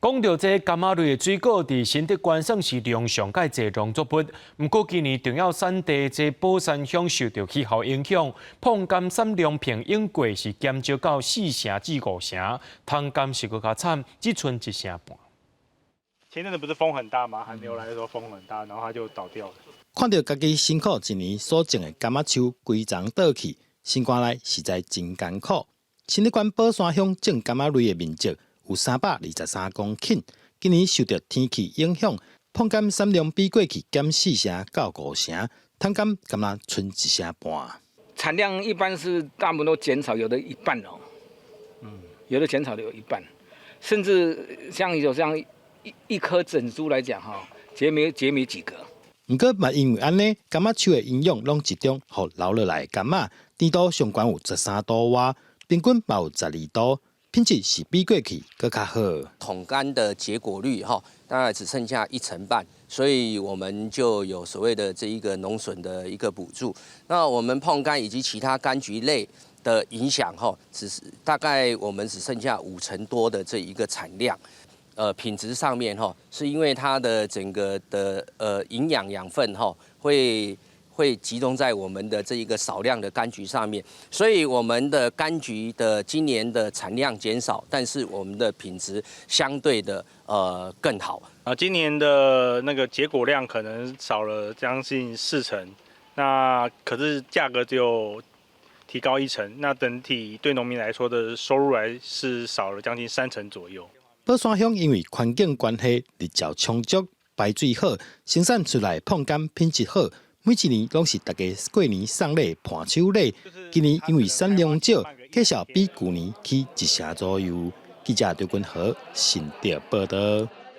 講到這柑仔類的水果，佇新竹縣算是量上蓋濟農作物。毋過今年重要產地這寶山鄉受著氣候影響，椪柑產量平均過是減少到4成至5成，糖柑是閣較慘，只賰1成半。前陣子不是風很大嗎？寒流來的時候風很大，然後它就倒掉了。看著家己辛苦一年所種的柑仔樹規叢倒去，心肝內實在真艱苦。新竹縣寶山鄉種柑仔類的面積有323公頃，今年受著天氣影響，椪柑產量比過去減4成到5成，糖柑敢若賰1成半。產量一般是大部分都減少，有的一半哦，有的減少的有一半，甚至像有這樣一顆整株來講，哈，結沒幾個。毋過嘛，因為按呢，柑仔樹的營養攏集中予留落來的柑仔，甜度上懸有13度外，平均嘛有12度。品質是比過去閣較好。桶柑的結果率哈，大概只剩下1成半，所以我們就有所謂的這一個農損的一個補助。那我們椪柑以及其他柑橘類的影響哈，只是大概我們只剩下5成多的這一個產量。品質上面哈，是因為它的整個的營養養分哈會集中在我們的這一個少量的柑橘上面，所以我們的柑橘的今年的產量減少，但是我們的品質相對的更好。啊，今年的那個結果量可能少了將近4成，那可是價格就提高1成，那整體對農民來說的收入來是少了將近3成左右。寶山鄉因為環境關係，日照充足，排水好，生產出來椪柑品質好。每一年攏是大家過年送禮伴手禮。今年因為產量少，價數比舊年起1成左右。記者劉君和新竹報導。